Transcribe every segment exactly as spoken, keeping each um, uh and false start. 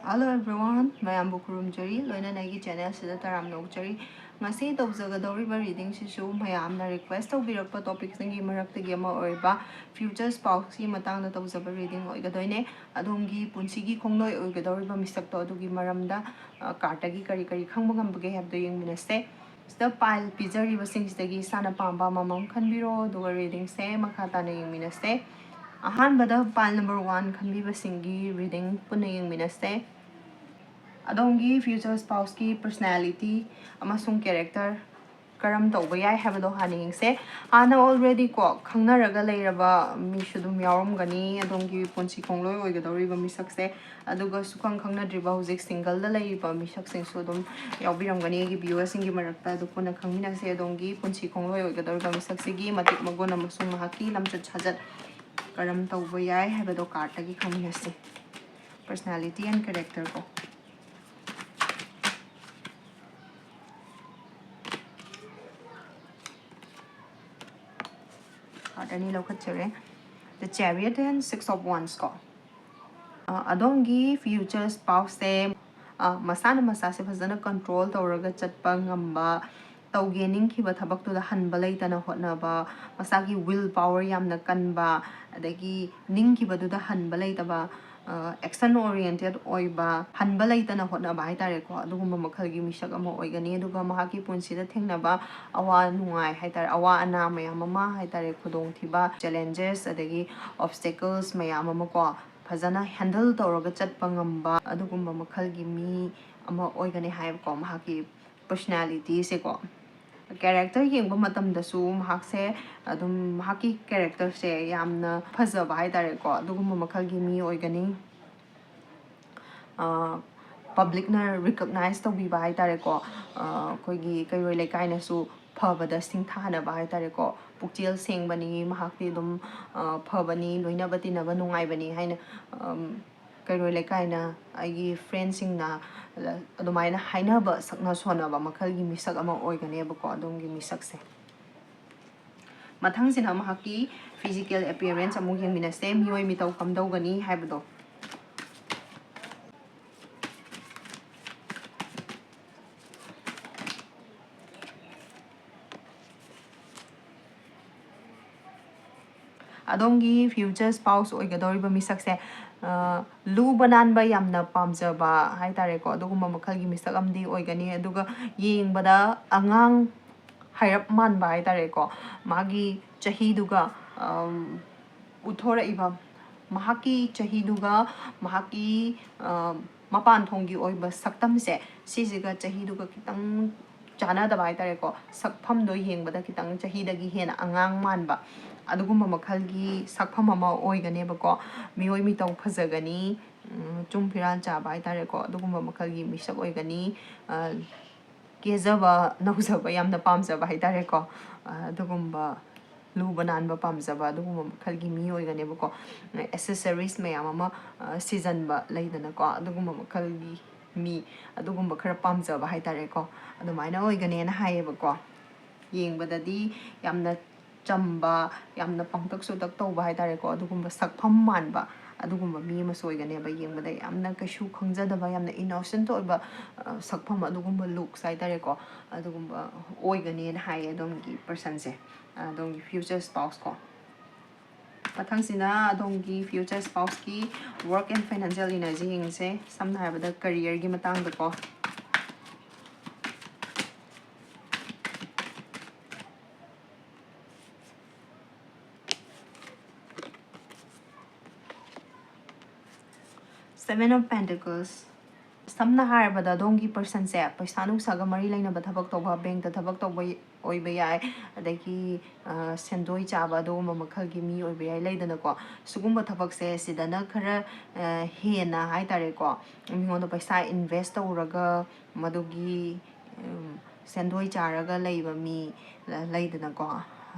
Hello everyone, ꯃꯌꯥꯝꯕꯨ ꯈꯨꯔꯨꯝꯖꯔꯤ, ꯂꯣꯏꯅꯅ ꯑꯩꯒꯤ ꯆꯦꯅꯦꯜꯁꯤꯗ ꯇꯔꯥꯝꯅ ꯑꯣꯛꯆꯔꯤ꯫ ꯉꯁꯤ ꯇꯧꯖꯒꯗꯧꯔꯤꯕ ꯔꯤꯗꯤꯡꯁꯤꯁꯨ ꯃꯌꯥꯝꯅ ꯔꯤꯀ꯭ꯋꯦꯁ ꯇꯧꯕꯤꯔꯛꯄ ꯇꯣꯄꯤꯛꯁꯤꯡꯒꯤ ꯃꯔꯛꯇꯒꯤ ꯑꯃ ꯑꯣꯏꯔꯤꯕ ꯐ꯭ꯌꯨꯆꯔ ꯁ꯭ꯄꯥꯎꯁꯀꯤ ꯃꯇꯥꯡꯗ ꯇꯧꯖꯕ ꯔꯤꯗꯤꯡ ꯑꯣꯏꯒꯗꯣꯏꯅꯦ꯫ ꯑꯗꯣꯝꯒꯤ ꯄꯨꯟꯁꯤꯒꯤ ꯈꯣꯡꯂꯣꯏ ꯑꯣꯏꯒꯗꯧꯔꯤꯕ ꯃꯤꯁꯛꯇꯣ ꯑꯗꯨꯒꯤ ꯃꯔꯝꯗ ꯀꯥꯔꯠꯇꯒꯤ ꯀꯔꯤ ꯀꯔꯤ ꯈꯪꯕ ꯉꯝꯕꯒꯦ ꯍꯥꯏꯕꯗꯣ ꯌꯦꯡꯃꯤꯟꯅꯁꯦ꯫ ꯁꯤꯗ ꯄꯥꯏꯜ ꯄꯤꯖꯔꯤꯕꯁꯤꯡꯁꯤꯗꯒꯤ ꯏꯁꯥꯅ ꯄꯥꯝꯕ ꯑꯃꯃꯝ ꯈꯟꯕꯤꯔꯣ, ꯑꯗꯨꯒ ꯔꯤꯗꯤꯡꯁꯦ ꯃꯈꯥ ꯇꯥꯅ ꯌꯦꯡꯃꯤꯟꯅꯁꯦ꯫ ꯑꯍꯥꯟꯕꯗ ꯄꯥꯏꯜ ꯅꯝꯕꯔ ꯋꯥꯟ ꯈꯟꯕꯤꯕꯁꯤꯡꯒꯤ ꯔꯤꯗꯤꯡ ꯄꯨꯟꯅ ꯌꯦꯡꯃꯤꯟꯅꯁꯦ꯫ ꯑꯗꯣꯝꯒꯤ ꯐ꯭ꯌꯨꯆꯔ ꯁ꯭ꯄꯥꯎꯁꯀꯤ ꯄꯔꯁꯅꯦꯂꯤꯇꯤ ꯑꯃꯁꯨꯡ ꯀꯦꯔꯦꯛꯇꯔ ꯀꯔꯝ ꯇꯧꯕ ꯌꯥꯏ ꯍꯥꯏꯕꯗꯣ ꯍꯥꯟꯅ ꯌꯦꯡꯁꯦ꯫ ꯍꯥꯟꯅ ꯑꯣꯜꯔꯦꯗꯤ ꯀꯣ ꯈꯪꯅꯔꯒ ꯂꯩꯔꯕ ꯃꯤꯁꯨ ꯑꯗꯨꯝ ꯌꯥꯎꯔꯝꯒꯅꯤ ꯑꯗꯣꯝꯒꯤ ꯄꯨꯟꯁꯤ ꯈꯣꯡꯂꯣꯏ ꯑꯣꯏꯒꯗꯧꯔꯤꯕ ꯃꯤꯁꯛꯁꯦ꯫ ꯑꯗꯨꯒ ꯁꯨꯈꯪ ꯈꯪꯅꯗ꯭ꯔꯤꯕ ꯍꯧꯖꯤꯛ ꯁꯤꯡꯒꯜꯗ ꯂꯩꯔꯤꯕ ꯃꯤꯁꯛꯁꯤꯡꯁꯨ ꯑꯗꯨꯝ ꯌꯥꯎꯕꯤꯔꯝꯒꯅꯤ ꯑꯩꯒꯤ ꯚ꯭ꯌꯨꯋꯔꯁꯤꯡꯒꯤ ꯃꯔꯛꯇ꯫ ꯑꯗꯨ ꯄꯨꯟꯅ ꯈꯪꯃꯤꯟꯅꯁꯦ꯫ ꯑꯗꯣꯝꯒꯤ ꯄꯨꯟꯁꯤ ꯈꯣꯡꯂꯣꯏ ꯑꯣꯏꯒꯗꯧꯔꯤꯕ ꯃꯤꯁꯛꯁꯤꯒꯤ ꯃꯇꯤꯛ ꯃꯒꯨꯟ ꯑꯃꯁꯨꯡ ꯃꯍꯥꯛꯀꯤ ꯂꯝꯆꯠ ꯁꯥꯖꯠ ꯀꯔꯝ ꯇꯧꯕ ꯌꯥꯏ ꯍꯥꯏꯕꯗꯣ ꯀꯥꯔꯠꯇꯒꯤ ꯈꯪꯃꯤꯟꯅꯁꯤ꯫ Personality and character ꯀꯣ꯫ ꯀꯥꯔꯠ ꯑꯅꯤ ꯂꯧꯈꯠꯆꯔꯦ꯫ The Chariot and Six of Wands ꯀꯣ꯫ ꯑ, ꯑꯗꯣꯝꯒꯤ ꯐ꯭ꯌꯨꯆꯔ ꯁ꯭ꯄꯥꯎꯁꯁꯦ, ꯑ, ꯃꯁꯥꯅ ꯃꯁꯥꯁꯦ ꯐꯖꯅ ꯀꯟꯇ꯭ꯔꯣꯜ ꯇꯧꯔꯒ ꯆꯠꯄ ꯉꯝꯕ, ꯇꯧꯒꯦ ꯅꯤꯡꯈꯤꯕ ꯊꯕꯛꯇꯨꯗ ꯍꯟꯕ ꯂꯩꯇꯅ ꯍꯣꯠꯅꯕ, ꯃꯁꯥꯒꯤ ꯋꯤꯜ ꯄꯥꯋꯔ ꯌꯥꯝꯅ ꯀꯟꯕ, ꯑꯗꯒꯤ ꯅꯤꯡꯈꯤꯕꯗꯨꯗ ꯍꯟꯕ ꯂꯩꯇꯕ, ꯑꯦꯛꯁꯟ ꯑꯣꯔꯤꯌꯦꯟꯇꯦꯠ ꯑꯣꯏꯕ, ꯍꯟꯕ ꯂꯩꯇꯅ ꯍꯣꯠꯅꯕ ꯍꯥꯏꯇꯥꯔꯦꯀꯣ, ꯑꯗꯨꯒꯨꯝꯕ ꯃꯈꯜꯒꯤ ꯃꯤꯁꯛ ꯑꯃ ꯑꯣꯏꯒꯅꯤ꯫ ꯑꯗꯨꯒ ꯃꯍꯥꯛꯀꯤ ꯄꯨꯟꯁꯤꯗ ꯊꯦꯡꯅꯕ ꯑꯋꯥ ꯅꯨꯡꯉꯥꯏ ꯍꯥꯏꯇꯥꯔꯦ, ꯑꯋꯥ ꯑꯅꯥ ꯃꯌꯥꯝ ꯑꯃ ꯍꯥꯏꯇꯥꯔꯦ, ꯈꯨꯗꯣꯡꯊꯤꯕ, ꯆꯦꯂꯦꯟꯖꯦꯁ, ꯑꯗꯒꯤ ꯑꯣꯕꯁꯇꯦꯀꯜꯁ ꯃꯌꯥꯝ ꯑꯃ ꯀꯣ, ꯐꯖꯅ ꯍꯦꯟꯗꯜ ꯇꯧꯔꯒ ꯆꯠꯄ ꯉꯝꯕ ꯑꯗꯨꯒꯨꯝꯕ ꯃꯈꯜꯒꯤ ꯃꯤ ꯑꯃ ꯑꯣꯏꯒꯅꯤ ꯍꯥꯏꯕꯀꯣ, ꯃꯍꯥꯛꯀꯤ ꯄꯔꯁꯅꯦꯂꯤꯇꯤꯁꯦꯀꯣ꯫ ꯀꯦꯔꯦꯛꯇꯔ ꯌꯦꯡꯕ ꯃꯇꯝꯗꯁꯨ ꯃꯍꯥꯛꯁꯦ ꯑꯗꯨꯝ, ꯃꯍꯥꯛꯀꯤ ꯀꯦꯔꯦꯛꯇꯔꯁꯦ ꯌꯥꯝꯅ ꯐꯖꯕ ꯍꯥꯏꯇꯥꯔꯦꯀꯣ, ꯑꯗꯨꯒꯨꯝꯕ ꯃꯈꯜꯒꯤ ꯃꯤ ꯑꯣꯏꯒꯅꯤ꯫ ꯄꯕ꯭ꯂꯤꯛꯅ ꯔꯤꯀꯛꯅꯥꯏꯁ ꯇꯧꯕꯤꯕ ꯍꯥꯏꯇꯥꯔꯦꯀꯣ꯫ ꯑꯩꯈꯣꯏꯒꯤ ꯀꯩꯔꯣꯏ ꯂꯩꯀꯥꯏꯅꯁꯨ ꯐꯕꯗ ꯁꯤꯡꯊꯥꯅꯕ ꯍꯥꯏꯇꯥꯔꯦꯀꯣ꯫ ꯄꯨꯛꯆꯦꯜ ꯁꯦꯡꯕꯅꯤ ꯃꯍꯥꯛꯇꯤ ꯑꯗꯨꯝ, ꯐꯕꯅꯤ, ꯂꯣꯏꯅꯕ ꯇꯤꯟꯅꯕ ꯅꯨꯡꯉꯥꯏꯕꯅꯤ ꯍꯥꯏꯅ ꯀꯩꯔꯣꯏ ꯂꯩꯀꯥꯏꯅ, ꯑꯩꯒꯤ ꯐ꯭ꯔꯦꯟꯁꯤꯡꯅ ꯑꯗꯨꯃꯥꯏꯅ ꯍꯥꯏꯅꯕ, ꯁꯛꯅ ꯁꯣꯟꯅꯕ ꯃꯈꯜꯒꯤ ꯃꯤꯁꯛ ꯑꯃ ꯑꯣꯏꯒꯅꯦꯕꯀꯣ, ꯑꯗꯣꯝꯒꯤ ꯃꯤꯁꯛꯁꯦ꯫ ꯃꯊꯪꯁꯤꯅ ꯃꯍꯥꯛꯀꯤ ꯐꯤꯖꯤꯀꯦꯜ ꯑꯦꯄꯤꯌꯔꯦꯟꯁ ꯑꯃꯨꯛ ꯌꯦꯡꯃꯤꯟꯅꯁꯦ, ꯃꯤꯑꯣꯏ ꯃꯤꯇꯧ ꯀꯝꯗꯧꯒꯅꯤ ꯍꯥꯏꯕꯗꯣ꯫ ꯑꯗꯣꯝꯒꯤ future spouse ꯑꯣꯏꯒꯗꯧꯔꯤꯕ ꯃꯤꯁꯛꯁꯦ, ꯑ, ꯂꯨꯕ ꯅꯥꯟꯕ ꯌꯥꯝꯅ ꯄꯥꯝꯖꯕ ꯍꯥꯏ ꯇꯥꯔꯦꯀꯣ, ꯑꯗꯨꯒꯨꯝꯕ ꯃꯈꯜꯒꯤ ꯃꯤꯁꯛ ꯑꯃꯗꯤ ꯑꯣꯏꯒꯅꯤ꯫ ꯑꯗꯨꯒ ꯌꯦꯡꯕꯗ ꯑꯉꯥꯡ ꯍꯥꯏꯔꯞ ꯃꯥꯟꯕ ꯍꯥꯏ ꯇꯥꯔꯦꯀꯣ, ꯃꯥꯒꯤ ꯆꯍꯤꯗꯨꯒ, ꯑꯝ, ꯎꯠꯊꯣꯔꯛꯏꯕ, ꯃꯍꯥꯛꯀꯤ ꯆꯍꯤꯗꯨꯒ ꯃꯍꯥꯛꯀꯤ, ꯑ, ꯃꯄꯥꯟ ꯊꯣꯡꯒꯤ ꯑꯣꯏꯕ ꯁꯛꯇꯝꯁꯦ, ꯁꯤꯁꯤꯒ ꯆꯍꯤꯗꯨꯒ ꯈꯤꯇꯪ ꯆꯥꯟꯅꯗꯕ ꯍꯥꯏ ꯇꯥꯔꯦꯀꯣ, ꯁꯛꯐꯝꯗꯣ ꯌꯦꯡꯕꯗ ꯈꯤꯇꯪ ꯆꯍꯤꯗꯒꯤ ꯍꯦꯟꯅ ꯑꯉꯥꯡ ꯃꯥꯟꯕ, ꯑꯗꯨꯒꯨꯝꯕ ꯃꯈꯜꯒꯤ ꯁꯛꯐꯝ ꯑꯃ ꯑꯣꯏꯒꯅꯦꯕꯀꯣ꯫ ꯃꯤꯑꯣꯏ ꯃꯤꯇꯧ ꯐꯖꯒꯅꯤ, ꯎꯝ, ꯆꯨꯡ ꯐꯤꯔꯥꯟ ꯆꯥꯕ ꯍꯥꯏ ꯇꯥꯔꯦꯀꯣ, ꯑꯗꯨꯒꯨꯝꯕ ꯃꯈꯜꯒꯤ ꯃꯤꯁꯛ ꯑꯣꯏꯒꯅꯤ꯫ ꯑ, ꯀꯦꯖꯕ ꯅꯧꯖꯕ ꯌꯥꯝꯅ ꯄꯥꯝꯖꯕ ꯍꯥꯏ ꯇꯥꯔꯦꯀꯣ꯫ ꯑ, ꯑꯗꯨꯒꯨꯝꯕ ꯂꯨꯕ ꯅꯥꯟꯕ ꯄꯥꯝꯖꯕ ꯑꯗꯨꯒꯨꯝꯕ ꯃꯈꯜꯒꯤ ꯃꯤ ꯑꯣꯏꯒꯅꯦꯕꯀꯣ꯫ Accessories ꯃꯌꯥꯝ ꯑꯃ, ꯑ, ꯁꯤꯖꯟꯕ ꯂꯩꯗꯅꯀꯣ, ꯑꯗꯨꯒꯨꯝꯕ ꯃꯈꯜꯒꯤ ꯃꯤ, ꯑꯗꯨꯒꯨꯝꯕ ꯈꯔ ꯄꯥꯝꯖꯕ ꯍꯥꯏ ꯇꯥꯔꯦꯀꯣ, ꯑꯗꯨꯃꯥꯏꯅ ꯑꯣꯏꯒꯅꯦꯅ ꯍꯥꯏꯌꯦꯕꯀꯣ꯫ ꯌꯦꯡꯕꯗꯗꯤ ꯌꯥꯝꯅ ꯆꯝꯕ, ꯌꯥꯝꯅ ꯄꯪꯇꯛ ꯆꯨꯇꯛ ꯇꯧꯕ ꯍꯥꯏ ꯇꯥꯔꯦꯀꯣ, ꯑꯗꯨꯒꯨꯝꯕ ꯁꯛꯐꯝ ꯃꯥꯟꯕ ꯑꯗꯨꯒꯨꯝꯕ ꯃꯤ ꯑꯃꯁꯨ ꯑꯣꯏꯒꯅꯦꯕ꯫ ꯌꯦꯡꯕꯗ ꯌꯥꯝꯅ ꯀꯩꯁꯨ ꯈꯪꯖꯗꯕ, ꯌꯥꯝꯅ innocent ꯑꯣꯏꯕ, ꯑ, ꯁꯛꯐꯝ, ꯑꯗꯨꯒꯨꯝꯕ looks ꯍꯥꯏ ꯇꯥꯔꯦꯀꯣ, ꯑꯗꯨꯒꯨꯝꯕ ꯑꯣꯏꯒꯅꯦꯅ ꯍꯥꯏꯌꯦ ꯑꯗꯣꯝꯒꯤ personꯁꯦ, ꯑꯗꯣꯝꯒꯤ future spouse ꯀꯣ꯫ ꯃꯊꯪꯁꯤꯅ ꯑꯗꯣꯝꯒꯤ future spouseꯀꯤ work and financial energy ꯌꯦꯡꯁꯦ, ꯁꯝꯅ ꯍꯥꯏꯔꯕꯗ careerꯒꯤ ꯃꯇꯥꯡꯗꯀꯣ꯫ Seven of Pentacles꯫ ꯁꯝꯅ ꯍꯥꯏꯔꯕꯗ, ꯑꯗꯣꯝꯒꯤ personꯁꯦ ꯄꯩꯁꯥ ꯅꯨꯡꯁꯥꯒ ꯃꯔꯤ ꯂꯩꯅꯕ ꯊꯕꯛ ꯇꯧꯕ, bankꯇ ꯊꯕꯛ ꯇꯧꯕ ꯑꯣꯏꯕ ꯌꯥꯏ, ꯑꯗꯒꯤ, ꯑ, ꯁꯦꯟꯗꯣꯏ ꯆꯥꯕ, ꯑꯗꯨꯒꯨꯝꯕ ꯃꯈꯜꯒꯤ ꯃꯤ ꯑꯣꯏꯕ ꯌꯥꯏ, ꯂꯩꯗꯅꯀꯣ꯫ ꯁꯤꯒꯨꯝꯕ ꯊꯕꯛꯁꯦ ꯁꯤꯗꯅ ꯈꯔ, ꯑ, ꯍꯦꯟꯅ ꯍꯥꯏ ꯇꯥꯔꯦꯀꯣ, ꯃꯤꯉꯣꯟꯗ ꯄꯩꯁꯥ invest ꯇꯧꯔꯒ ꯃꯗꯨꯒꯤ, ꯎꯝ, ꯁꯦꯟꯗꯣꯏ ꯆꯥꯔꯒ ꯂꯩꯕ ꯃꯤ ꯂ-, ꯂꯩꯗꯅꯀꯣ꯫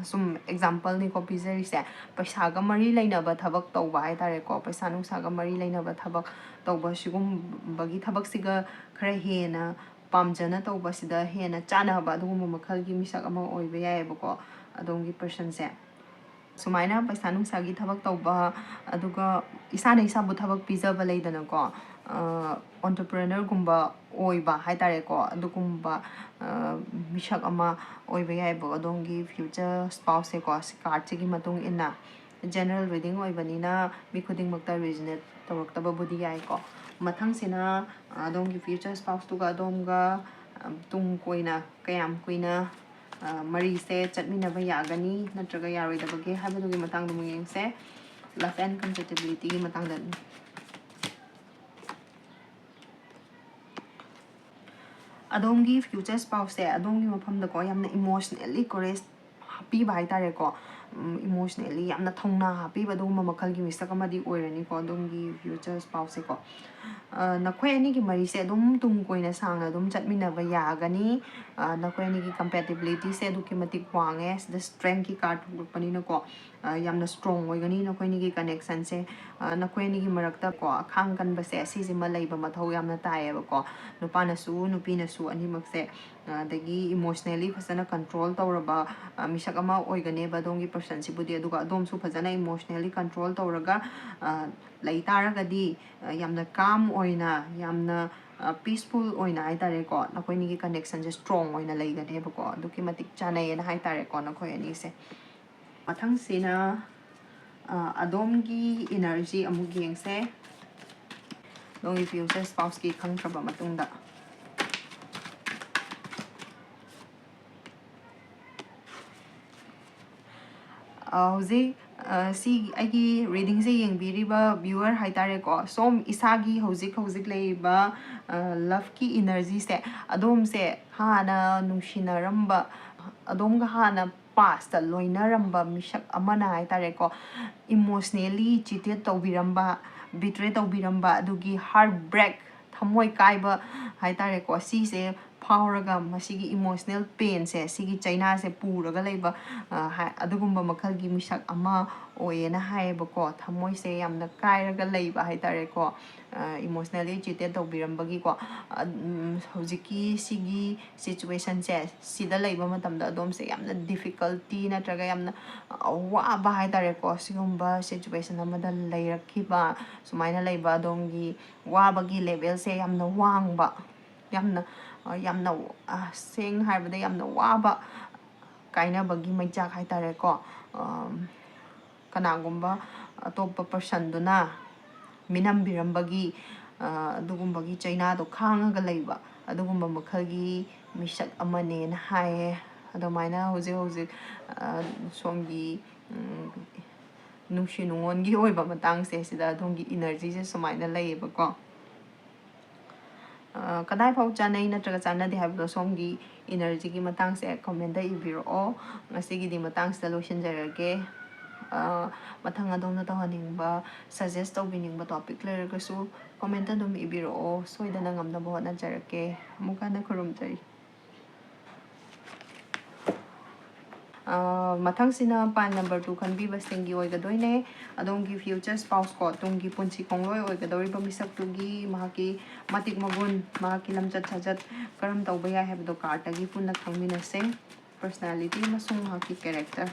ꯁꯨꯝ exampleꯅꯤꯀꯣ ꯄꯤꯖꯔꯤꯁꯦ꯫ ꯄꯩꯁꯥꯒ ꯃꯔꯤ ꯂꯩꯅꯕ ꯊꯕꯛ ꯇꯧꯕ ꯍꯥꯏ ꯇꯥꯔꯦꯀꯣ, ꯄꯩꯁꯥ ꯅꯨꯡꯁꯥꯒ ꯃꯔꯤ ꯂꯩꯅꯕ ꯊꯕꯛ ꯇꯧꯕ, ꯁꯤꯒꯨꯝꯕꯒꯤ ꯊꯕꯛꯁꯤꯒ ꯈꯔ ꯍꯦꯟꯅ ꯄꯥꯝꯖꯅ ꯇꯧꯕꯁꯤꯗ ꯍꯦꯟꯅ ꯆꯥꯟꯅꯕ ꯑꯗꯨꯒꯨꯝꯕ ꯃꯈꯜꯒꯤ ꯃꯤꯁꯛ ꯑꯃ ꯑꯣꯏꯕ ꯌꯥꯏꯑꯕꯀꯣ, ꯑꯗꯣꯝꯒꯤ personꯁꯦ꯫ ꯁꯨꯃꯥꯏꯅ ꯄꯩꯁꯥ ꯅꯨꯡꯁꯥꯒꯤ ꯊꯕꯛ ꯇꯧꯕ, ꯑꯗꯨꯒ ꯏꯁꯥꯅ ꯏꯁꯥꯕꯨ ꯊꯕꯛ ꯄꯤꯖꯕ ꯂꯩꯗꯅꯀꯣ, ꯑ, entrepreneurꯒꯨꯝꯕ ꯑꯣꯏꯕ ꯍꯥꯏ ꯇꯥꯔꯦꯀꯣ, ꯑꯗꯨꯒꯨꯝꯕ, ꯑ, ꯃꯤꯁꯛ ꯑꯃ ꯑꯣꯏꯕ ꯌꯥꯏꯑꯕ ꯑꯗꯣꯝꯒꯤ future spouseꯁꯦꯀꯣ, ꯁꯤ cardꯁꯤꯒꯤ ꯃꯇꯨꯡ ꯏꯟꯅ꯫ General reading ꯑꯣꯏꯕꯅꯤꯅ ꯃꯤ ꯈꯨꯗꯤꯡꯃꯛꯇ resonate ꯇꯧꯔꯛꯇꯕꯕꯨꯗꯤ ꯌꯥꯏꯀꯣ꯫ ꯃꯊꯪꯁꯤꯅ ꯑꯗꯣꯝꯒꯤ future spouseꯇꯨꯒ ꯑꯗꯣꯝꯒ, ꯑ, ꯇꯨꯡ ꯀꯣꯏꯅ, ꯀꯌꯥꯝ ꯀꯨꯏꯅ, ꯑ, ꯃꯔꯤꯁꯦ ꯆꯠꯃꯤꯟꯅꯕ ꯌꯥꯒꯅꯤ ꯅꯠꯇ꯭ꯔꯒ ꯌꯥꯔꯣꯏꯗꯕꯒꯦ ꯍꯥꯏꯕꯗꯨꯒꯤ ꯃꯇꯥꯡꯗ ꯑꯃꯨꯛ ꯌꯦꯡꯁꯦ꯫ Love and compatibilityꯒꯤ ꯃꯇꯥꯡꯗ꯫ ꯑꯗꯣꯝꯒꯤ future spouseꯁꯦ ꯑꯗꯣꯝꯒꯤ ꯃꯐꯝꯗꯀꯣ ꯌꯥꯝꯅ emotionally courage ꯍꯥꯞꯄꯤꯕ ꯍꯥꯏꯇꯥꯔꯦꯀꯣ꯫ ꯎꯝ, emotionally ꯌꯥꯝꯅ ꯊꯧꯅꯥ ꯍꯥꯞꯄꯤꯕ ꯑꯗꯨꯒꯨꯝꯕ ꯃꯈꯜꯒꯤ ꯃꯤꯁꯛ ꯑꯃꯗꯤ ꯑꯣꯏꯔꯅꯤꯀꯣ ꯑꯗꯣꯝꯒꯤ future spouseꯁꯦꯀꯣ꯫ ꯑ, ꯅꯈꯣꯏ ꯑꯅꯤꯒꯤ ꯃꯔꯤꯁꯦ ꯑꯗꯨꯝ ꯇꯨꯡ ꯀꯣꯏꯅ ꯁꯥꯡꯅ ꯑꯗꯨꯝ ꯆꯠꯃꯤꯟꯅꯕ ꯌꯥꯒꯅꯤ꯫ ꯑ, ꯅꯈꯣꯏ ꯑꯅꯤꯒꯤ compatibilityꯁꯦ ꯑꯗꯨꯛꯀꯤ ꯃꯇꯤꯛ ꯋꯥꯡꯉꯦ꯫ ꯁꯤꯗ Strengthꯀꯤ card ꯊꯣꯛꯂꯛꯄꯅꯤꯅꯀꯣ, ꯑ, ꯌꯥꯝꯅ strong ꯑꯣꯏꯒꯅꯤ ꯅꯈꯣꯏ ꯑꯅꯤꯒꯤ connectionꯁꯦ꯫ ꯑ, ꯅꯈꯣꯏ ꯑꯅꯤꯒꯤ ꯃꯔꯛꯇꯀꯣ ꯑꯈꯥꯡ ꯀꯟꯕꯁꯦ ꯁꯤꯁꯤꯃ ꯂꯩꯕ ꯃꯊꯧ ꯌꯥꯝꯅ ꯇꯥꯏꯌꯦꯕꯀꯣ꯫ ꯅꯨꯄꯥꯅꯁꯨ ꯅꯨꯄꯤꯅꯁꯨ ꯑꯅꯤꯃꯛꯁꯦ, ꯑ, ꯑꯗꯒꯤ emotionally ꯐꯖꯅ control ꯇꯧꯔꯕ, ꯑ, ꯃꯤꯁꯛ ꯑꯃ ꯑꯣꯏꯒꯅꯦꯕ ꯑꯗꯣꯝꯒꯤ personꯁꯤꯕꯨꯗꯤ꯫ ꯑꯗꯨꯒ ꯑꯗꯣꯝꯁꯨ ꯐꯖꯅ emotionally control ꯇꯧꯔꯒ, ꯑ, ꯂꯩ ꯇꯥꯔꯒꯗꯤ, ꯑ, ꯌꯥꯝꯅ calm ꯑꯣꯏꯅ, ꯌꯥꯝꯅ, ꯑ, peaceful ꯑꯣꯏꯅ ꯍꯥꯏꯇꯥꯔꯦꯀꯣ, ꯅꯈꯣꯏ ꯑꯅꯤꯒꯤ connectionꯁꯦ strong ꯑꯣꯏꯅ ꯂꯩꯒꯅꯦꯕꯀꯣ꯫ ꯑꯗꯨꯛꯀꯤ ꯃꯇꯤꯛ ꯆꯥꯟꯅꯩꯌꯦꯅ ꯍꯥꯏꯇꯥꯔꯦꯀꯣ ꯅꯈꯣꯏ ꯑꯅꯤꯁꯦ꯫ ꯃꯊꯪꯁꯤꯅ, ꯑ, ꯑꯗꯣꯝꯒꯤ energy ꯑꯃꯨꯛ ꯌꯦꯡꯁꯦ꯫ ꯑꯗꯣꯝꯒꯤ future spouseꯀꯤ ꯈꯪꯈ꯭ꯔꯕ ꯃꯇꯨꯡꯗ꯫ ꯑ, ꯍꯧꯖꯤꯛ, ꯑ, ꯁꯤ ꯑꯩꯒꯤ readingꯁꯦ ꯌꯦꯡꯕꯤꯔꯤꯕ viewer ꯍꯥꯏꯇꯥꯔꯦꯀꯣ, ꯁꯣꯝ ꯏꯁꯥꯒꯤ ꯍꯧꯖꯤꯛ ꯍꯧꯖꯤꯛ ꯂꯩꯔꯤꯕ, ꯑ, loveꯀꯤ energyꯁꯦ, ꯑꯗꯣꯝꯁꯦ ꯍꯥꯟꯅ ꯅꯨꯡꯁꯤꯅꯔꯝꯕ, ꯑꯗꯣꯝꯒ ꯍꯥꯟꯅ pastꯇ ꯂꯣꯏꯅꯔꯝꯕ ꯃꯤꯁꯛ ꯑꯃꯅ ꯍꯥꯏꯇꯥꯔꯦꯀꯣ, emotionally cheated ꯇꯧꯕꯤꯔꯝꯕ, betray ꯇꯧꯕꯤꯔꯝꯕ, ꯑꯗꯨꯒꯤ heartbreak, ꯊꯃꯣꯏ ꯀꯥꯏꯕ ꯍꯥꯏꯇꯥꯔꯦꯀꯣ, ꯁꯤꯁꯦ ꯐꯥꯎꯔꯒ ꯃꯁꯤꯒꯤ emotional painꯁꯦ, ꯁꯤꯒꯤ ꯆꯩꯅꯥꯁꯦ ꯄꯨꯔꯒ ꯂꯩꯕ, ꯑ, ꯍꯥꯏ-, ꯑꯗꯨꯒꯨꯝꯕ ꯃꯈꯜꯒꯤ ꯃꯤꯁꯛ ꯑꯃ ꯑꯣꯏꯌꯦꯅ ꯍꯥꯏꯌꯦꯕꯀꯣ꯫ ꯊꯃꯣꯏꯁꯦ ꯌꯥꯝꯅ ꯀꯥꯏꯔꯒ ꯂꯩꯕ ꯍꯥꯏꯇꯥꯔꯦꯀꯣ, ꯑ, emotionally cheated ꯇꯧꯕꯤꯔꯝꯕꯒꯤꯀꯣ꯫ ꯑ, ꯎꯝ, ꯍꯧꯖꯤꯛꯀꯤ ꯁꯤꯒꯤ situationꯁꯦ ꯁꯤꯗ ꯂꯩꯕ ꯃꯇꯝꯗ ꯑꯗꯣꯝꯁꯦ ꯌꯥꯝꯅ difficulty ꯅꯠꯇ꯭ꯔꯒ ꯌꯥꯝꯅ, ꯑ, ꯋꯥꯕ ꯍꯥꯏꯇꯥꯔꯦꯀꯣ꯫ ꯁꯤꯒꯨꯝꯕ situation ꯑꯃꯗ ꯂꯩꯔꯛꯈꯤꯕ, ꯁꯨꯃꯥꯏꯅ ꯂꯩꯕ ꯑꯗꯣꯝꯒꯤ ꯋꯥꯕꯒꯤ levelꯁꯦ ꯌꯥꯝꯅ ꯋꯥꯡꯕ, ꯌꯥꯝꯅ, ꯑ, ꯌꯥꯝꯅ, ꯑ, ꯁꯦꯡꯅ ꯍꯥꯏꯔꯕꯗ ꯌꯥꯝꯅ ꯋꯥꯕ ꯀꯥꯏꯅꯕꯒꯤ ꯃꯩꯆꯥꯛ ꯍꯥꯏꯇꯥꯔꯦꯀꯣ꯫ ꯑꯝ, ꯀꯅꯥꯒꯨꯝꯕ ꯑꯇꯣꯞꯄ personꯗꯨꯅ ꯃꯤꯅꯝꯕꯤꯔꯝꯕꯒꯤ ꯑꯗꯨꯒꯨꯝꯕꯒꯤ ꯆꯩꯅꯥꯗꯣ ꯈꯥꯡꯉꯒ ꯂꯩꯕ ꯑꯗꯨꯒꯨꯝꯕ ꯃꯈꯜꯒꯤ ꯃꯤꯁꯛ ꯑꯃꯅꯦꯅ ꯍꯥꯏꯌꯦ꯫ ꯑꯗꯨꯃꯥꯏꯅ ꯍꯧꯖꯤꯛ ꯍꯧꯖꯤꯛ ꯁꯣꯝꯒꯤ ꯅꯨꯡꯁꯤ ꯅꯨꯡꯉꯣꯟꯒꯤ ꯑꯣꯏꯕ ꯃꯇꯥꯡꯁꯦ ꯁꯤꯗ ꯑꯗꯣꯝꯒꯤ energyꯁꯦ ꯁꯨꯃꯥꯏꯅ ꯂꯩꯌꯦꯕꯀꯣ꯫ ꯀꯗꯥꯏ ꯐꯥꯎ ꯆꯥꯟꯅꯩ ꯅꯠꯇ꯭ꯔꯒ ꯆꯥꯟꯅꯗꯦ ꯍꯥꯏꯕꯗꯣ ꯁꯣꯝꯒꯤ energyꯒꯤ ꯃꯇꯥꯡꯁꯦ commentꯇ ꯏꯕꯤꯔꯛꯑꯣ꯫ ꯉꯁꯤꯒꯤꯗꯤ ꯃꯇꯥꯡꯁꯤꯗ ꯂꯣꯏꯁꯤꯟꯖꯔꯒꯦ꯫ ꯃꯊꯪ ꯑꯗꯣꯝꯅ ꯇꯧꯍꯟꯅꯤꯡꯕ, suggest ꯇꯧꯕꯤꯅꯤꯡꯕ topic ꯂꯩꯔꯒꯁꯨ commentꯇ ꯑꯗꯨꯝ ꯏꯕꯤꯔꯛꯑꯣ꯫ ꯁꯣꯏꯗꯅ ꯉꯝꯅꯕ ꯍꯣꯠꯅꯖꯔꯛꯀꯦ꯫ ꯑꯃꯨꯛ ꯍꯟꯅ ꯈꯨꯔꯨꯝꯖꯔꯤ꯫ ꯃꯊꯪꯁꯤꯅ pile number two ꯈꯟꯕꯤꯕꯁꯤꯡꯒꯤ ꯑꯣꯏꯒꯗꯣꯏꯅꯦ꯫ ꯑꯗꯣꯝꯒꯤ future spouse ꯀꯣ, ꯇꯨꯡꯒꯤ ꯄꯨꯟꯁꯤ ꯈꯣꯡꯂꯣꯏ ꯑꯣꯏꯒꯗꯧꯔꯤꯕ ꯃꯤꯁꯛꯇꯨꯒꯤ ꯃꯍꯥꯛꯀꯤ ꯃꯇꯤꯛ ꯃꯒꯨꯟ, ꯃꯍꯥꯛꯀꯤ ꯂꯝꯆꯠ ꯁꯥꯖꯠ ꯀꯔꯝ ꯇꯧꯕ ꯌꯥꯏ ꯍꯥꯏꯕꯗꯣ cardꯇꯒꯤ ꯄꯨꯟꯅ ꯈꯪꯃꯤꯟꯅꯁꯦ꯫ Personality ꯑꯃꯁꯨꯡ ꯃꯍꯥꯛꯀꯤ character꯫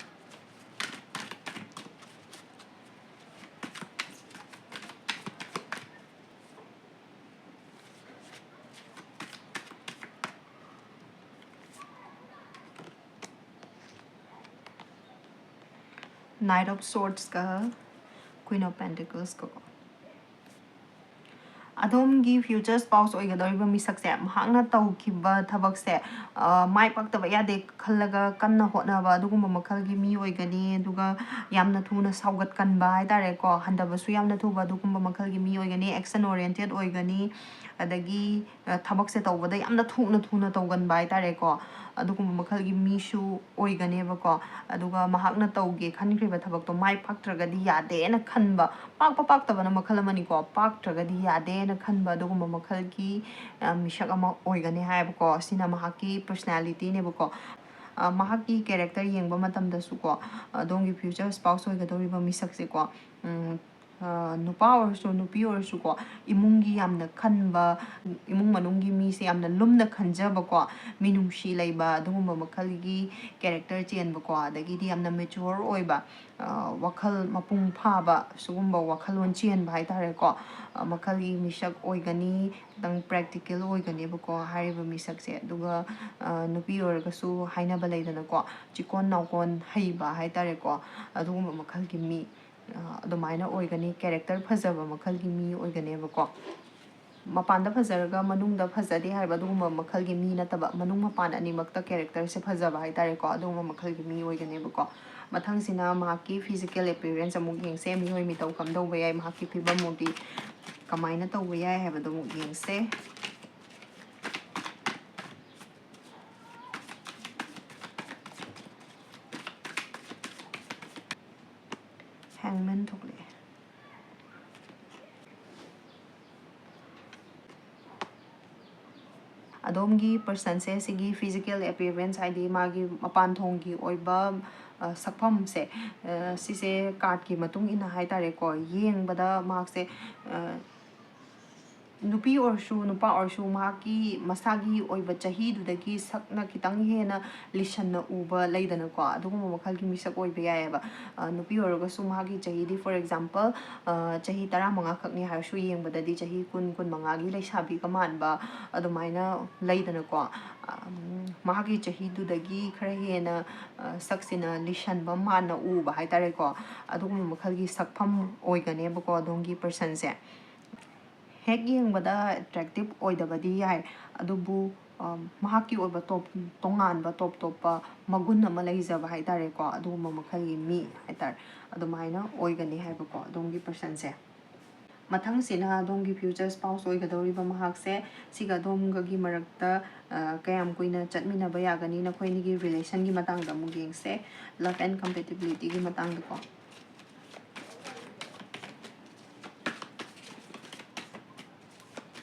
Knight of Swordsꯀ Queen of Pentaclesꯀ ꯀꯣ꯫ ꯑꯗꯣꯝꯒꯤ future spouse ꯑꯣꯏꯒꯗꯧꯔꯤꯕ ꯃꯤꯁꯛꯁꯦ ꯃꯍꯥꯛꯅ ꯇꯧꯈꯤꯕ ꯊꯕꯛꯁꯦ ꯃꯥꯏ ꯄꯥꯛꯇꯕ ꯌꯥꯗꯦ ꯈꯜꯂꯒ ꯀꯟꯅ ꯍꯣꯠꯅꯕ ꯑꯗꯨꯒꯨꯝꯕ ꯃꯈꯜꯒꯤ ꯃꯤ ꯑꯣꯏꯒꯅꯤ꯫ ꯑꯗꯨꯒ ꯌꯥꯝꯅ ꯊꯨꯅ ꯁꯥꯎꯒꯠꯀꯟꯕ ꯍꯥꯏꯇꯥꯔꯦꯀꯣ, ꯍꯟꯊꯕꯁꯨ ꯌꯥꯝꯅ ꯊꯨꯕ ꯑꯗꯨꯒꯨꯝꯕ ꯃꯈꯜꯒꯤ ꯃꯤ ꯑꯣꯏꯒꯅꯤ꯫ Action oriented ꯑꯣꯏꯒꯅꯤ꯫ ꯑꯗꯒꯤ ꯊꯕꯛꯁꯦ ꯇꯧꯕꯗ ꯌꯥꯝꯅ ꯊꯨꯅ ꯊꯨꯅ ꯇꯧꯒꯟꯕ ꯍꯥꯏꯇꯥꯔꯦꯀꯣ, ꯑꯗꯨꯒꯨꯝꯕ ꯃꯈꯜꯒꯤ ꯃꯤꯁꯨ ꯑꯣꯏꯒꯅꯦꯕꯀꯣ꯫ ꯑꯗꯨꯒ ꯃꯍꯥꯛꯅ ꯇꯧꯒꯦ ꯈꯟꯈ꯭ꯔꯤꯕ ꯊꯕꯛꯇꯣ ꯃꯥꯏ ꯄꯥꯛꯇ꯭ꯔꯒꯗꯤ ꯌꯥꯗꯦꯅ ꯈꯟꯕ, ꯄꯥꯛꯄ ꯄꯥꯛꯇꯕꯅ ꯃꯈꯜ ꯑꯃꯅꯤꯀꯣ, ꯄꯥꯛꯇ꯭ꯔꯒꯗꯤ ꯌꯥꯗꯦꯅ ꯈꯟꯕ ꯑꯗꯨꯒꯨꯝꯕ ꯃꯈꯜꯒꯤ ꯃꯤꯁꯛ ꯑꯃ ꯑꯣꯏꯒꯅꯤ ꯍꯥꯏꯕꯀꯣ꯫ ꯁꯤꯅ ꯃꯍꯥꯛꯀꯤ personalityꯅꯦꯕꯀꯣ꯫ ꯃꯍꯥꯛꯀꯤ character ꯌꯦꯡꯕ ꯃꯇꯝꯗꯁꯨꯀꯣ, ꯑꯗꯣꯝꯒꯤ future spouse ꯑꯣꯏꯒꯗꯧꯔꯤꯕ ꯃꯤꯁꯛꯁꯦꯀꯣ, ꯅꯨꯄꯥ ꯑꯣꯏꯔꯁꯨ ꯅꯨꯄꯤ ꯑꯣꯏꯔꯁꯨꯀꯣ, ꯏꯃꯨꯡꯒꯤ ꯌꯥꯝꯅ ꯈꯟꯕ, ꯏꯃꯨꯡ ꯃꯅꯨꯡꯒꯤ ꯃꯤꯁꯦ ꯌꯥꯝꯅ ꯂꯨꯝꯅ ꯈꯟꯖꯕꯀꯣ, ꯃꯤꯅꯨꯡꯁꯤ ꯂꯩꯕ, ꯑꯗꯨꯒꯨꯝꯕ ꯃꯈꯜꯒꯤ ꯀꯦꯔꯦꯛꯇꯔ ꯆꯦꯟꯕꯀꯣ, ꯑꯗꯒꯤꯗꯤ ꯌꯥꯝꯅ ꯃꯦꯆ꯭ꯌꯣꯔ ꯑꯣꯏꯕ, ꯋꯥꯈꯜ ꯃꯄꯨꯡ ꯐꯥꯕ, ꯁꯤꯒꯨꯝꯕ ꯋꯥꯈꯜꯂꯣꯟ ꯆꯦꯟꯕ ꯍꯥꯏ ꯇꯥꯔꯦꯀꯣ, ꯃꯈꯜꯒꯤ ꯃꯤꯁꯛ ꯑꯣꯏꯒꯅꯤ꯫ ꯈꯤꯇꯪ ꯄ꯭ꯔꯦꯛꯇꯤꯀꯦꯜ ꯑꯣꯏꯒꯅꯦꯕꯀꯣ ꯍꯥꯏꯔꯤꯕ ꯃꯤꯁꯛꯁꯦ꯫ ꯑꯗꯨꯒ ꯅꯨꯄꯤ ꯑꯣꯏꯔꯒꯁꯨ ꯍꯥꯏꯅꯕ ꯂꯩꯗꯅꯀꯣ, ꯆꯤꯀꯣꯟ ꯅꯥꯎꯀꯣꯟ ꯍꯩꯕ ꯍꯥꯏ ꯇꯥꯔꯦꯀꯣ, ꯑꯗꯨꯒꯨꯝꯕ ꯃꯈꯜꯒꯤ ꯃꯤ ꯑꯗꯨꯃꯥꯏꯅ ꯑꯣꯏꯒꯅꯤ꯫ ꯀꯦꯔꯦꯛꯇꯔ ꯐꯖꯕ ꯃꯈꯜꯒꯤ ꯃꯤ ꯑꯣꯏꯒꯅꯦꯕꯀꯣ꯫ ꯃꯄꯥꯟꯗ ꯐꯖꯔꯒ ꯃꯅꯨꯡꯗ ꯐꯖꯗꯦ ꯍꯥꯏꯕ ꯑꯗꯨꯒꯨꯝꯕ ꯃꯈꯜꯒꯤ ꯃꯤ ꯅꯠꯇꯕ, ꯃꯅꯨꯡ ꯃꯄꯥꯟ ꯑꯅꯤꯃꯛꯇ ꯀꯦꯔꯦꯛꯇꯔꯁꯦ ꯐꯖꯕ ꯍꯥꯏ ꯇꯥꯔꯦꯀꯣ, ꯑꯗꯨꯒꯨꯝꯕ ꯃꯈꯜꯒꯤ ꯃꯤ ꯑꯣꯏꯒꯅꯦꯕꯀꯣ꯫ ꯃꯊꯪꯁꯤꯅ ꯃꯍꯥꯛꯀꯤ ꯐꯤꯖꯤꯀꯦꯜ ꯑꯦꯄꯤꯌꯔꯦꯟꯁ ꯑꯃꯨꯛ ꯌꯦꯡꯁꯦ꯫ ꯃꯤꯑꯣꯏ ꯃꯤꯇꯧ ꯀꯝꯗꯧꯕ ꯌꯥꯏ, ꯃꯍꯥꯛꯀꯤ ꯐꯤꯕꯝ ꯃꯨꯗꯤ ꯀꯃꯥꯏꯅ ꯇꯧꯕ ꯌꯥꯏ ꯍꯥꯏꯕꯗꯣ ꯑꯃꯨꯛ ꯌꯦꯡꯁꯦ꯫ ꯍꯦꯡꯃꯦꯟ ꯊꯣꯛꯂꯛꯑꯦ꯫ ꯑꯗꯣꯝꯒꯤ ꯄꯔꯁꯟꯁꯦ ꯁꯤꯒꯤ ꯐꯤꯖꯤꯀꯦꯜ ꯑꯦꯄꯤꯌꯔꯦꯟꯁ, ꯍꯥꯏꯗꯤ ꯃꯥꯒꯤ ꯃꯄꯥꯟ ꯊꯣꯡꯒꯤ ꯑꯣꯏꯕ ꯁꯛꯐꯝꯁꯦ, ꯁꯤꯁꯦ ꯀꯥꯔꯠꯀꯤ ꯃꯇꯨꯡ ꯏꯟꯅ ꯍꯥꯏ ꯇꯥꯔꯦꯀꯣ, ꯌꯦꯡꯕꯗ ꯃꯍꯥꯛꯁꯦ ꯅꯨꯄꯤ ꯑꯣꯏꯔꯁꯨ ꯅꯨꯄꯥ ꯑꯣꯏꯔꯁꯨ ꯃꯍꯥꯛꯀꯤ ꯃꯁꯥꯒꯤ ꯑꯣꯏꯕ ꯆꯍꯤꯗꯨꯗꯒꯤ ꯁꯛꯅ ꯈꯤꯇꯪ ꯍꯦꯟꯅ ꯂꯤꯁꯟꯅ ꯎꯕ ꯂꯩꯗꯅꯀꯣ, ꯑꯗꯨꯒꯨꯝꯕ ꯃꯈꯜꯒꯤ ꯃꯤꯁꯛ ꯑꯣꯏꯕ ꯌꯥꯏꯑꯕ꯫ ꯅꯨꯄꯤ ꯑꯣꯏꯔꯒꯁꯨ ꯃꯍꯥꯛꯀꯤ ꯆꯍꯤꯗꯤ, for example, ꯆꯍꯤ ꯇꯔꯥꯃꯉꯥ ꯈꯛꯅꯤ ꯍꯥꯏꯔꯁꯨ ꯌꯦꯡꯕꯗꯗꯤ ꯆꯍꯤ ꯀꯨꯟ, ꯀꯨꯟꯃꯉꯥꯒꯤ ꯂꯩꯁꯥꯕꯤꯒ ꯃꯥꯟꯕ ꯑꯗꯨꯃꯥꯏꯅ ꯂꯩꯗꯅꯀꯣ꯫ ꯃꯍꯥꯛꯀꯤ ꯆꯍꯤꯗꯨꯗꯒꯤ ꯈꯔ ꯍꯦꯟꯅ ꯁꯛꯁꯤꯅ ꯂꯤꯁꯟꯕ ꯃꯥꯟꯅ ꯎꯕ ꯍꯥꯏ ꯇꯥꯔꯦꯀꯣ꯫ ꯑꯗꯨꯒꯨꯝꯕ ꯃꯈꯜꯒꯤ ꯁꯛꯐꯝ ꯑꯣꯏꯒꯅꯦꯕꯀꯣ ꯑꯗꯣꯝꯒꯤ ꯄꯔꯁꯟꯁꯦ꯫ ꯍꯦꯛ ꯌꯦꯡꯕꯗ ꯑꯦꯇ꯭ꯔꯦꯛꯇꯤꯞ ꯑꯣꯏꯗꯕꯗꯤ ꯌꯥꯏ, ꯑꯗꯨꯕꯨ ꯃꯍꯥꯛꯀꯤ ꯑꯣꯏꯕ ꯇꯣꯞ ꯇꯣꯉꯥꯟꯕ ꯇꯣꯞ ꯇꯣꯞꯄ ꯃꯒꯨꯟ ꯑꯃ ꯂꯩꯖꯕ ꯍꯥꯏ ꯇꯥꯔꯦꯀꯣ, ꯑꯗꯨꯒꯨꯝꯕ ꯃꯈꯜꯒꯤ ꯃꯤ ꯍꯥꯏ ꯇꯥꯔꯦ, ꯑꯗꯨꯃꯥꯏꯅ ꯑꯣꯏꯒꯅꯤ ꯍꯥꯏꯕꯀꯣ ꯑꯗꯣꯝꯒꯤ ꯄꯔꯁꯟꯁꯦ꯫ ꯃꯊꯪꯁꯤꯅ ꯑꯗꯣꯝꯒꯤ ꯐ꯭ꯌꯨꯆꯔ ꯁ꯭ꯄꯥꯎꯁ ꯑꯣꯏꯒꯗꯧꯔꯤꯕ ꯃꯍꯥꯛꯁꯦ꯫ ꯁꯤꯒ ꯑꯗꯣꯝꯒꯒꯤ ꯃꯔꯛꯇ ꯀꯌꯥꯝ ꯀꯨꯏꯅ ꯆꯠꯃꯤꯟꯅꯕ ꯌꯥꯒꯅꯤ, ꯅꯈꯣꯏ ꯑꯅꯤꯒꯤ ꯔꯤꯂꯦꯁꯟꯒꯤ ꯃꯇꯥꯡꯗ ꯑꯃꯨꯛ ꯌꯦꯡꯁꯦ꯫ Love and compatibilityꯒꯤ ꯃꯇꯥꯡꯗꯀꯣ꯫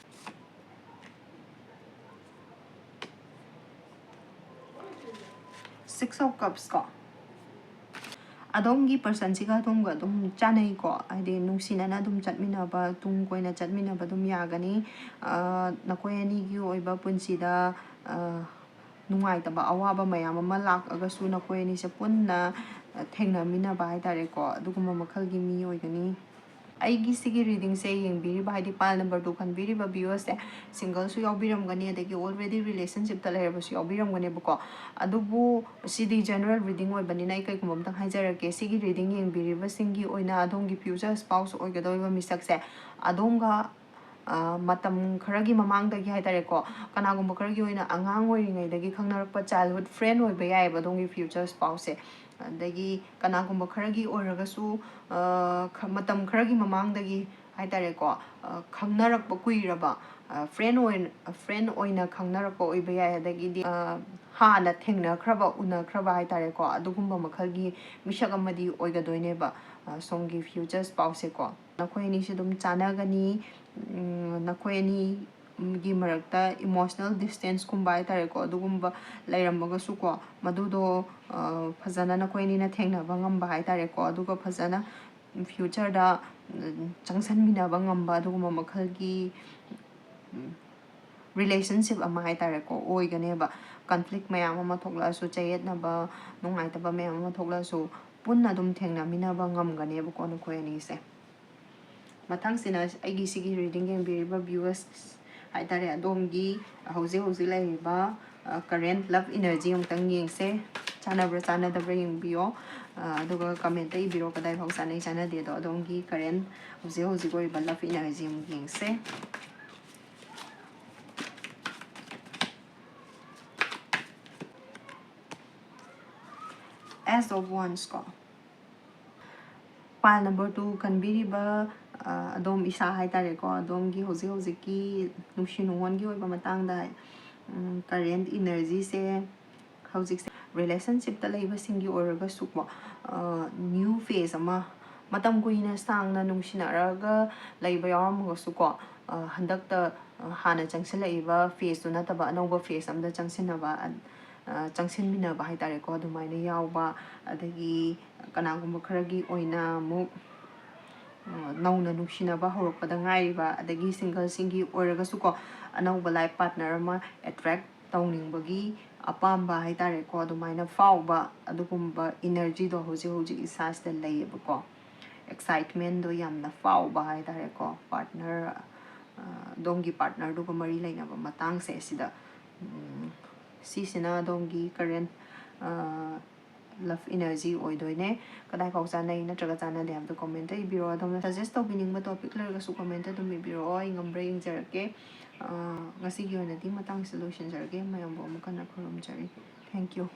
Six of Cups ꯀꯣ꯫ ꯑꯗꯣꯝꯒꯤ personꯁꯤꯒ ꯑꯗꯣꯝꯒ ꯑꯗꯨꯝ ꯆꯥꯅꯩꯀꯣ, ꯍꯥꯏꯗꯤ ꯅꯨꯡꯁꯤꯅꯅ ꯑꯗꯨꯝ ꯆꯠꯃꯤꯟꯅꯕ, ꯇꯨꯡ ꯀꯣꯏꯅ ꯆꯠꯃꯤꯟꯅꯕ ꯑꯗꯨꯝ ꯌꯥꯒꯅꯤ꯫ ꯑ, ꯅꯈꯣꯏ ꯑꯅꯤꯒꯤ ꯑꯣꯏꯕ ꯄꯨꯟꯁꯤꯗ, ꯑ, ꯅꯨꯡꯉꯥꯏꯇꯕ ꯑꯋꯥꯕ ꯃꯌꯥꯝ ꯑꯃ ꯂꯥꯛꯑꯒꯁꯨ ꯅꯈꯣꯏ ꯑꯅꯤꯁꯦ ꯄꯨꯟꯅ, ꯑ, ꯊꯦꯡꯅꯃꯤꯟꯅꯕ ꯍꯥꯏꯇꯥꯔꯦꯀꯣ, ꯑꯗꯨꯒꯨꯝꯕ ꯃꯈꯜꯒꯤ ꯃꯤ ꯑꯣꯏꯒꯅꯤ꯫ ꯑꯩꯒꯤ ꯁꯤꯒꯤ readingꯁꯦ ꯌꯦꯡꯕꯤꯔꯤꯕ, ꯍꯥꯏꯗꯤ pile number two ꯈꯟꯕꯤꯔꯤꯕ viewersꯁꯦ singleꯁꯨ ꯌꯥꯎꯕꯤꯔꯝꯒꯅꯤ, ꯑꯗꯒꯤ already relationshipꯇ ꯂꯩꯔꯕꯁꯨ ꯌꯥꯎꯕꯤꯔꯝꯒꯅꯦꯕꯀꯣ꯫ ꯑꯗꯨꯕꯨ ꯁꯤꯗꯤ general reading ꯑꯣꯏꯕꯅꯤꯅ ꯑꯩ ꯀꯩꯒꯨꯝꯕ ꯑꯝꯇꯪ ꯍꯥꯏꯖꯔꯛꯀꯦ꯫ ꯁꯤꯒꯤ reading ꯌꯦꯡꯕꯤꯔꯤꯕꯁꯤꯡꯒꯤ ꯑꯣꯏꯅ ꯑꯗꯣꯝꯒꯤ future spouse ꯑꯣꯏꯒꯗꯧꯔꯤꯕ ꯃꯤꯁꯛꯁꯦ ꯑꯗꯣꯝꯒ, ꯑ, ꯃꯇꯝ ꯈꯔꯒꯤ ꯃꯃꯥꯡꯗꯒꯤ ꯍꯥꯏꯇꯥꯔꯦꯀꯣ, ꯀꯅꯥꯒꯨꯝꯕ ꯈꯔꯒꯤ ꯑꯣꯏꯅ ꯑꯉꯥꯡ ꯑꯣꯏꯔꯤꯉꯩꯗꯒꯤ ꯈꯪꯅꯔꯛꯄ childhood friend ꯑꯣꯏꯕ ꯌꯥꯏꯑꯕ ꯑꯗꯣꯝꯒꯤ future spouseꯁꯦ꯫ ꯑꯗꯒꯤ ꯀꯅꯥꯒꯨꯝꯕ ꯈꯔꯒꯤ ꯑꯣꯏꯔꯒꯁꯨ, ꯑ, ꯈ-, ꯃꯇꯝ ꯈꯔꯒꯤ ꯃꯃꯥꯡꯗꯒꯤ ꯍꯥꯏꯇꯥꯔꯦꯀꯣ, ꯑ, ꯈꯪꯅꯔꯛꯄ ꯀꯨꯏꯔꯕ, ꯑ, friend ꯑꯣꯏꯅ, friend ꯑꯣꯏꯅ ꯈꯪꯅꯔꯛꯄ ꯑꯣꯏꯕ ꯌꯥꯏ꯫ ꯑꯗꯒꯤꯗꯤ, ꯑ, ꯍꯥꯟꯅ ꯊꯦꯡꯅꯈ꯭ꯔꯕ, ꯎꯅꯈ꯭ꯔꯕ ꯍꯥꯏꯇꯥꯔꯦꯀꯣ, ꯑꯗꯨꯒꯨꯝꯕ ꯃꯈꯜꯒꯤ ꯃꯤꯁꯛ ꯑꯃꯗꯤ ꯑꯣꯏꯒꯗꯣꯏꯅꯦꯕ, ꯑ, ꯁꯣꯝꯒꯤ future spouseꯁꯦꯀꯣ꯫ ꯅꯈꯣꯏ ꯑꯅꯤꯁꯦ ꯑꯗꯨꯝ ꯆꯥꯟꯅꯒꯅꯤ꯫ ꯎꯝ, ꯅꯈꯣꯏ ꯑꯅꯤꯒꯤ ꯃꯔꯛꯇ emotional distanceꯀꯨꯝꯕ ꯍꯥꯏꯇꯥꯔꯦꯀꯣ, ꯑꯗꯨꯒꯨꯝꯕ ꯂꯩꯔꯝꯃꯒꯁꯨꯀꯣ, ꯃꯗꯨꯗꯣ, ꯑ, ꯐꯖꯅ ꯅꯈꯣꯏ ꯑꯅꯤꯅ ꯊꯦꯡꯅꯕ ꯉꯝꯕ ꯍꯥꯏꯇꯥꯔꯦꯀꯣ, ꯑꯗꯨꯒ ꯐꯖꯅ futureꯗ, ꯎꯝ, ꯆꯪꯁꯟꯃꯤꯟꯅꯕ ꯉꯝꯕ ꯑꯗꯨꯒꯨꯝꯕ ꯃꯈꯜꯒꯤ, ꯎꯝ, relationship ꯑꯃ ꯍꯥꯏꯇꯥꯔꯦꯀꯣ, ꯑꯣꯏꯒꯅꯦꯕ꯫ Conflict ꯃꯌꯥꯝ ꯑꯃ ꯊꯣꯛꯂꯛꯑꯁꯨ, ꯆꯌꯦꯠꯅꯕ, ꯅꯨꯡꯉꯥꯏꯇꯕ ꯃꯌꯥꯝ ꯑꯃ ꯊꯣꯛꯂꯛꯑꯁꯨ, ꯄꯨꯟꯅ ꯑꯗꯨꯝ ꯊꯦꯡꯅꯃꯤꯟꯅꯕ ꯉꯝꯒꯅꯦꯕꯀꯣ ꯅꯈꯣꯏ ꯑꯅꯤꯁꯦ꯫ ꯃꯊꯪꯁꯤꯅ ꯑꯩꯒꯤ ꯁꯤꯒꯤ reading ꯌꯦꯡꯕꯤꯔꯤꯕ viewers ꯍꯥꯏꯇꯥꯔꯦ, ꯑꯗꯣꯝꯒꯤ ꯍꯧꯖꯤꯛ ꯍꯧꯖꯤꯛ ꯂꯩꯔꯤꯕ, ꯑ, current love energy ꯑꯃꯨꯛꯇꯪ ꯌꯦꯡꯁꯦ꯫ ꯆꯥꯟꯅꯕ꯭ꯔꯥ ꯆꯥꯟꯅꯗꯕ꯭ꯔꯥ ꯌꯦꯡꯕꯤꯌꯣ꯫ ꯑ, ꯑꯗꯨꯒ commentꯇ ꯏꯕꯤꯔꯣ ꯀꯗꯥꯏꯐꯥꯎ ꯆꯥꯟꯅꯩ ꯆꯥꯟꯅꯗꯦꯗꯣ꯫ ꯑꯗꯣꯝꯒꯤ current ꯍꯧꯖꯤꯛ ꯍꯧꯖꯤꯛ ꯑꯣꯏꯔꯤꯕ love energy ꯑꯃꯨꯛ ꯌꯦꯡꯁꯦ꯫ Ace of Wands ꯀꯣ꯫ Pile number two ꯈꯟꯕꯤꯔꯤꯕ, ꯑ, ꯑꯗꯣꯝ ꯏꯁꯥ ꯍꯥꯏꯇꯥꯔꯦꯀꯣ, ꯑꯗꯣꯝꯒꯤ ꯍꯧꯖꯤꯛ ꯍꯧꯖꯤꯛꯀꯤ ꯅꯨꯡꯁꯤ ꯅꯨꯡꯉꯣꯟꯒꯤ ꯑꯣꯏꯕ ꯃꯇꯥꯡꯗ, ꯎꯝ, current energyꯁꯦ ꯍꯧꯖꯤꯛꯁꯦ relationshipꯇ ꯂꯩꯕꯁꯤꯡꯒꯤ ꯑꯣꯏꯔꯒꯁꯨꯀꯣ, ꯑ, new phase ꯑꯃ, ꯃꯇꯝ ꯀꯨꯏꯅ ꯁꯥꯡꯅ ꯅꯨꯡꯁꯤꯅꯔꯒ ꯂꯩꯕ ꯌꯥꯎꯔꯝꯃꯒꯁꯨꯀꯣ, ꯑ, ꯍꯟꯗꯛꯇ, ꯑ, ꯍꯥꯟꯅ ꯆꯪꯁꯤꯜꯂꯛꯏꯕ phaseꯇꯨ ꯅꯠꯇꯕ ꯑꯅꯧꯕ phase ꯑꯃꯗ ꯆꯪꯁꯤꯟꯅꯕ, ꯑ, ꯆꯪꯁꯤꯟꯃꯤꯟꯅꯕ ꯍꯥꯏ ꯇꯥꯔꯦꯀꯣ, ꯑꯗꯨꯃꯥꯏꯅ ꯌꯥꯎꯕ, ꯑꯗꯒꯤ ꯀꯅꯥꯒꯨꯝꯕ ꯈꯔꯒꯤ ꯑꯣꯏꯅ ꯑꯃꯨꯛ ꯅꯧꯅ ꯅꯨꯡꯁꯤꯅꯕ ꯍꯧꯔꯛꯄꯗ ꯉꯥꯏꯔꯤꯕ, ꯑꯗꯒꯤ ꯁꯤꯡꯒꯜꯁꯤꯡꯒꯤ ꯑꯣꯏꯔꯒꯁꯨꯀꯣ, ꯑꯅꯧꯕ ꯂꯥꯏꯐ ꯄꯥꯔꯠꯅꯔ ꯑꯃ ꯑꯦꯇ꯭ꯔꯦꯛ ꯇꯧꯅꯤꯡꯕꯒꯤ ꯑꯄꯥꯝꯕ ꯍꯥꯏ ꯇꯥꯔꯦꯀꯣ, ꯑꯗꯨꯃꯥꯏꯅ ꯐꯥꯎꯕ ꯑꯗꯨꯒꯨꯝꯕ ꯏꯅꯔꯖꯤꯗꯣ ꯍꯧꯖꯤꯛ ꯍꯧꯖꯤꯛ ꯏꯁꯥꯁꯤꯗ ꯂꯩꯌꯦꯕꯀꯣ꯫ ꯑꯦꯛꯁꯥꯏꯠꯃꯦꯟꯗꯣ ꯌꯥꯝꯅ ꯐꯥꯎꯕ ꯍꯥꯏ ꯇꯥꯔꯦꯀꯣ, ꯄꯥꯔꯠꯅꯔ, ꯑꯗꯣꯝꯒꯤ ꯄꯥꯔꯠꯅꯔꯗꯨꯒ ꯃꯔꯤ ꯂꯩꯅꯕ ꯃꯇꯥꯡꯁꯦ ꯁꯤꯗ꯫ ꯁꯤꯁꯤꯅ ꯑꯗꯣꯝꯒꯤ ꯀꯔꯦꯟ ꯂꯞ ꯏꯅꯔꯖꯤ ꯑꯣꯏꯗꯣꯏꯅꯦ꯫ ꯀꯗꯥꯏꯐꯥꯎ ꯆꯥꯟꯅꯩ ꯅꯠꯇ꯭ꯔꯒ ꯆꯥꯟꯅꯗꯦ ꯍꯥꯏꯕꯗꯣ ꯀꯣꯃꯦꯟꯇ ꯏꯕꯤꯔꯛꯑꯣ꯫ ꯑꯗꯣꯝꯅ ꯁꯖꯦꯁ ꯇꯧꯕꯤꯅꯤꯡꯕ ꯇꯣꯄꯤꯛ ꯂꯩꯔꯒꯁꯨ ꯀꯣꯃꯦꯟꯇ ꯑꯗꯨꯝ ꯏꯕꯤꯔꯛꯑꯣ, ꯑꯩ ꯉꯝꯕ꯭ꯔꯥ ꯌꯦꯡꯖꯔꯛꯀꯦ꯫ ꯉꯁꯤꯒꯤ ꯑꯣꯏꯅꯗꯤ ꯃꯇꯥꯡꯁꯤꯗ ꯂꯣꯏꯁꯤꯟꯖꯔꯒꯦ꯫ ꯃꯌꯥꯝꯕꯨ ꯑꯃꯨꯛ ꯍꯟꯅ ꯈꯨꯔꯨꯝꯖꯔꯤ꯫ Thank you꯫